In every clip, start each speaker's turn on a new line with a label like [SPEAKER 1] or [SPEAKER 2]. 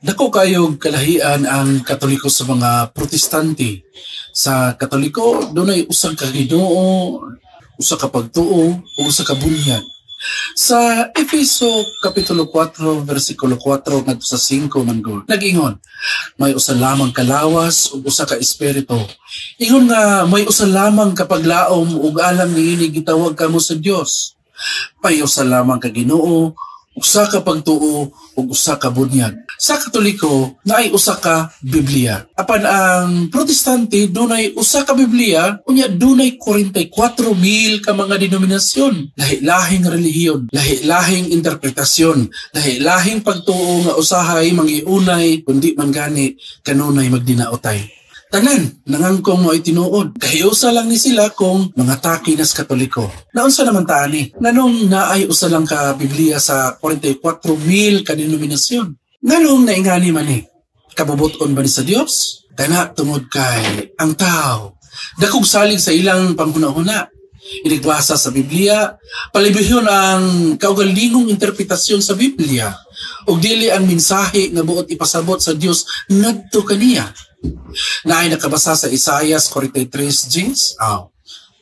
[SPEAKER 1] Dako kayog kalahian ang Katoliko sa mga Protestante. Sa Katoliko, dunay usa ka Ginoo, usa ka pagtuo, ug usa ka bunyag. Sa Efeso Kapitulo 4, versikulo 4 ngadto sa 5 man gud, nag-ingon, "May usa lamang ka lawas ug usa ka espiritu. Ingon nga may usa lamang ka paglaom ug alang niini gitawag kamo sa Dios. May usa lamang ka Ginoo, usa ka pagtuo ug usa ka bunyag." Sa Katoliko, naay usa ka Biblia. Apan ang Protestante, dunay usa ka Biblia, unya dunay 44,000 ka mga denominasyon. Lahi-lahing relihiyon, lahi-lahing interpretasyon, lahi-lahing pagtuo nga usahay mangiunay, kundi man gani kanunay magdinaotay. Tanan, nangangkong mo'y tinuod. Kahiusa lang ni sila kung mga taki nas Katoliko. Naunsa naman ta ani? Nganong naay usa lang ka Biblia sa 44,000 ka denominasyon? Nganong naingani man ni? Kabubuton ba ni sa Dios? Kana tungod kay ang tao dakog salig sa ilang panghuna-huna. Inigbasa sa Biblia, palibihon ang kaugalingong interpretasyon sa Biblia ug dili ang mensahe nga buot ipasabot sa Dios ngadto kaniya. Naay nakabasa sa Isaias 43:10? Aw.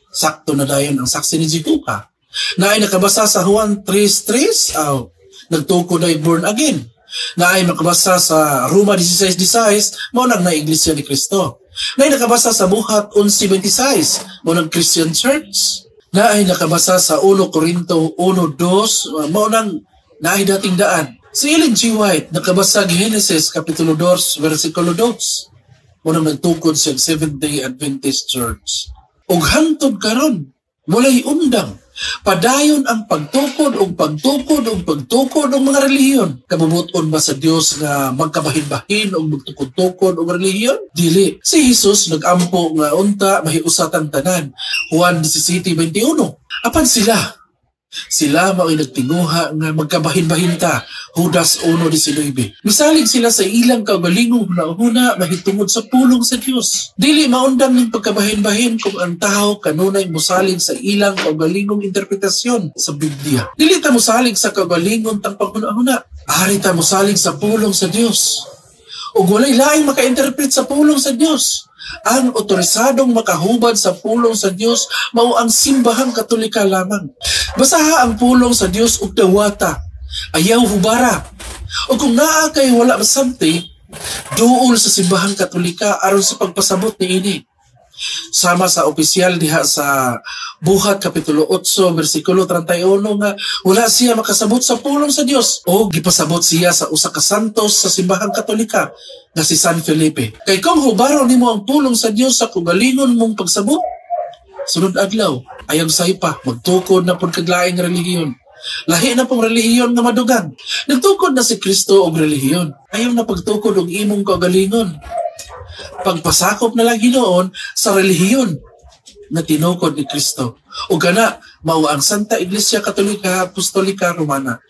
[SPEAKER 1] Sakto na dayon ang Saksi ni Jehova. Naay nakabasa sa Juan 3:3? Aw. Nagtukod ay born again. Naay makabasa sa Roma 16:16, mao nang na Iglesia ni Cristo. Naay nakabasa sa Buhat 11:26, mao nang Christian Church. Naay nakabasa sa 1 Corinto 1:2, mao nang naay dating daan. Si Ellen G. White nakabasa Genesis Kapitulo 2 versikulo 2, mao nang nagtukod sa Seventh-day Adventist Church. Ug hangtod karon, walay undang. Padayon ang pagtukod og pagtukod og pagtukod og mga relihiyon. Kabubuton ba sa Dios nga magkabahin-bahin og magtukod-tukod og relihiyon? Dili. Si Jesus nagampo nga unta mahiusa tang tanan. Juan 17:21. Apan sila mao'y nagtinguha nga magkabahin-bahin ta. Judas 1:19. Misalig sila sa ilang kaugalingong hunahuna mahitungod sa pulong sa Dios. Dili maundang ning pagkabahin-bahin kung ang tao kanunay mosalig sa ilang kaugalingong interpretasyon sa Biblia. Dili ta mosalig sa kaugalingon tang paghuna-huna. Ari ta mosalig sa pulong sa Dios. Ug walay laing maka-interpret sa pulong sa Dios. Ang otorisadong makahubad sa pulong sa Dios mao ang Simbahang Katolika lamang. Basaha ang pulong sa Dios ug dawata. Ayaw hubara. O kung naa kay wala masabti, duol sa Simbahang Katolika aron sa pagpasabot niini. Sama sa opisyal diha sa Buhat Kapitulo 8 versikulo 31 nga wala siya makasabot sa pulong sa Dios o gipasabot siya sa usa ka santos sa Simbahang Katolika nga si San Felipe. Kay kung hubaro nimo ang pulong sa Dios sa kugalingon mong pagsabot, sunod adlaw ayaw saypa magtukod na pud kag laing relihiyon. Lahi na pong relihiyon nga madugang. Nagtukod na si Kristo og relihiyon. Ayaw na pagtukod og imong kaugalingon. Pagpasakop na lang hinuon sa relihiyon nga tinukod ni Kristo. O gana, mao ang Santa Iglesia Katolika Apostolika Romana.